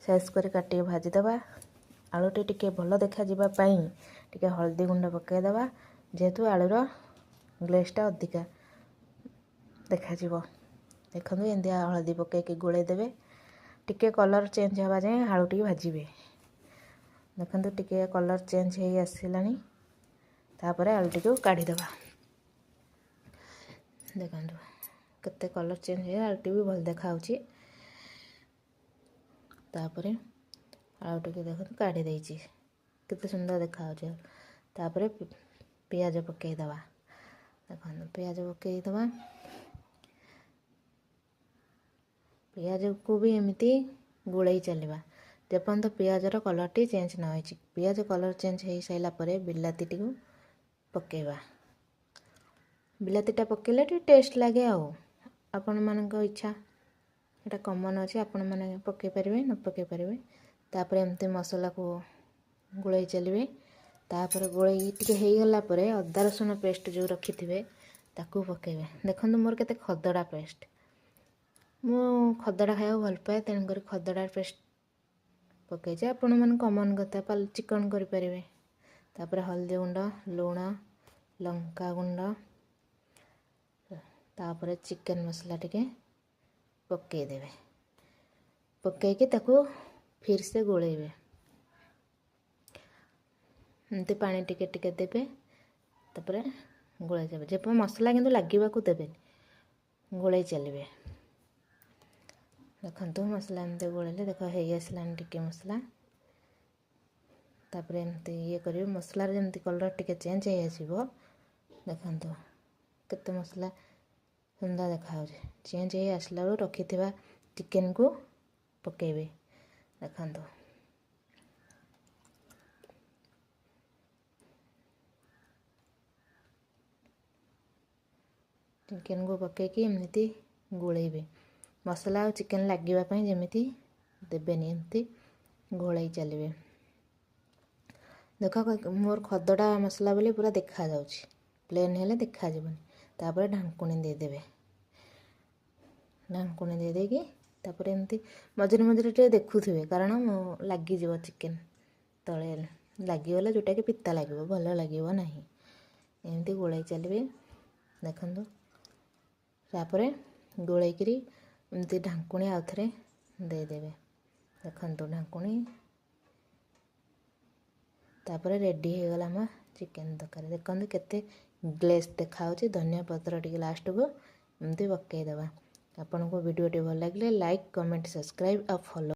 Size କରି କାଟିକି ଭାଜିଦେବା। ଆଳୁଟି ଟିକେ ଭଲ ଦେଖାଯିବା ପାଇଁ ଟିକେ ହଳଦୀ ଗୁଣ୍ଡ ପକାଇଦେବା, ଯେହେତୁ ଆଳୁର ଗ୍ଲେଜ୍ଟା ଅଧିକା ଦେଖାଯିବ। ଦେଖନ୍ତୁ, ଏମିତି ହଳଦୀ ପକାଇକି ଗୋଳେଇ ଦେବେ। ଟିକେ କଲର୍ ଚେଞ୍ଜ ହେବା ଯାଏଁ ଆଳୁ ଟିକେ ଭାଜିବେ। ଦେଖନ୍ତୁ, ଟିକେ କଲର୍ ଚେଞ୍ଜ ହେଇ ଆସିଲାଣି। ତାପରେ ଆଳୁଟିକୁ କାଢ଼ିଦେବା। ଦେଖନ୍ତୁ, କେତେ କଲର୍ ଚେଞ୍ଜ ହେଇ ଆଳୁଟି ବି ଭଲ ଦେଖାହେଉଛି। ତାପରେ ଆଳୁଟିକୁ ଦେଖନ୍ତୁ, କାଢ଼ି ଦେଇଛି, କେତେ ସୁନ୍ଦର ଦେଖାହେଉଛି। ତାପରେ ପିଆଜ ପକାଇଦେବା। ଦେଖନ୍ତୁ, ପିଆଜ ପକାଇଦେବା। ପିଆଜକୁ ବି ଏମିତି ଗୋଳେଇ ଚାଲିବା ଯେପର୍ଯ୍ୟନ୍ତ ପିଆଜର କଲର୍ଟି ଚେଞ୍ଜ ନ ହେଇଛି। ପିଆଜ କଲର୍ ଚେଞ୍ଜ ହେଇସାରିଲା ପରେ ବିଲାତିଟିକୁ ପକାଇବା। ବିଲାତିଟା ପକାଇଲେ ଟିକେ ଟେଷ୍ଟ ଲାଗେ, ଆଉ ଆପଣମାନଙ୍କ ଇଚ୍ଛା, ଏଇଟା କମନ୍ ଅଛି, ଆପଣମାନେ ପକାଇ ପାରିବେ, ନ ପକାଇ ପାରିବେ। ତାପରେ ଏମିତି ମସଲାକୁ ଗୋଳେଇ ଚାଲିବେ। ତାପରେ ଗୋଳେଇ ଟିକେ ହେଇଗଲା ପରେ ଅଦା ରସୁଣ ପେଷ୍ଟ ଯେଉଁ ରଖିଥିବେ ତାକୁ ପକାଇବେ। ଦେଖନ୍ତୁ, ମୋର କେତେ ଖଦଡ଼ା ପେଷ୍ଟ। ମୁଁ ଖଦଡ଼ା ଖାଇବାକୁ ଭଲ ପାଏ, ତେଣୁକରି ଖଦଡ଼ା ପେଷ୍ଟ ପକାଇଛି। ଆପଣମାନେ କମନ୍ କଥା ଚିକଣ କରିପାରିବେ। ତାପରେ ହଳଦୀ ଗୁଣ୍ଡ, ଲୁଣ, ଲଙ୍କା ଗୁଣ୍ଡ, ତାପରେ ଚିକେନ୍ ମସଲା ଟିକେ ପକାଇଦେବେ। ପକାଇକି ତାକୁ ଫିର୍ ସେ ଗୋଳେଇବେ। ଏମିତି ପାଣି ଟିକେ ଟିକେ ଦେବେ, ତାପରେ ଗୋଳେଇ ଦେବେ। ଯେପରି ମସଲା କିନ୍ତୁ ଲାଗିବାକୁ ଦେବେନି, ଗୋଳେଇ ଚାଲିବେ। ଦେଖନ୍ତୁ, ମସଲା ଏମିତି ଗୋଳେଇଲେ ଦେଖ ହେଇ ଆସିଲାଣି ଟିକେ ମସଲା। ତାପରେ ଏମିତି ଇଏ କରିବେ, ମସଲାର ଯେମିତି କଲର୍ ଟିକେ ଚେଞ୍ଜ ହେଇଆସିବ। ଦେଖନ୍ତୁ, କେତେ ମସଲା ସୁନ୍ଦର ଦେଖାଯାଉଛି। ଚେଞ୍ଜ ହେଇ ଆସିଲା ବେଳକୁ ରଖିଥିବା ଚିକେନକୁ ପକାଇବେ। ଦେଖନ୍ତୁ, ଚିକେନକୁ ପକାଇକି ଏମିତି ଗୋଳେଇବେ। ମସଲା ଆଉ ଚିକେନ ଲାଗିବା ପାଇଁ ଯେମିତି ଦେବେନି, ଏମିତି ଗୋଳେଇ ଚାଲିବେ। ଦେଖ, ମୋର ଖଦଡ଼ା ମସଲା ବୋଲି ପୁରା ଦେଖାଯାଉଛି, ପ୍ଲେନ୍ ହେଲେ ଦେଖାଯିବନି। ତାପରେ ଢାଙ୍କୁଣୀ ଦେଇଦେବେ। ଢାଙ୍କୁଣୀ ଦେଇଦେଇକି ତାପରେ ଏମିତି ମଝିରେ ମଝିରେ ଟିକେ ଦେଖୁଥିବେ, କାରଣ ଲାଗିଯିବ ଚିକେନ୍ ତଳେ। ଲାଗିଗଲେ ଯେଉଁଟାକି ପିତା ଲାଗିବ, ଭଲ ଲାଗିବ ନାହିଁ। ଏମିତି ଗୋଳେଇ ଚାଲିବେ। ଦେଖନ୍ତୁ, ତାପରେ ଗୋଳେଇକିରି ଏମିତି ଢାଙ୍କୁଣୀ ଆଉ ଥରେ ଦେଇଦେବେ। ଦେଖନ୍ତୁ ଢାଙ୍କୁଣୀ। ତାପରେ ରେଡ଼ି ହେଇଗଲା ଆମ ଚିକେନ୍ ତରକାରୀ। ଦେଖନ୍ତୁ କେତେ ଗ୍ଲେଜ୍ ଦେଖାହେଉଛି। ଧନିଆ ପତ୍ର ଟିକେ ଲାଷ୍ଟକୁ ଏମିତି ପକାଇଦେବା। ଆପଣଙ୍କୁ ଭିଡ଼ିଓଟି ଭଲ ଲାଗିଲେ ଲାଇକ୍, କମେଣ୍ଟ, ସବସ୍କ୍ରାଇବ୍ ଆଉ ଫଲୋ।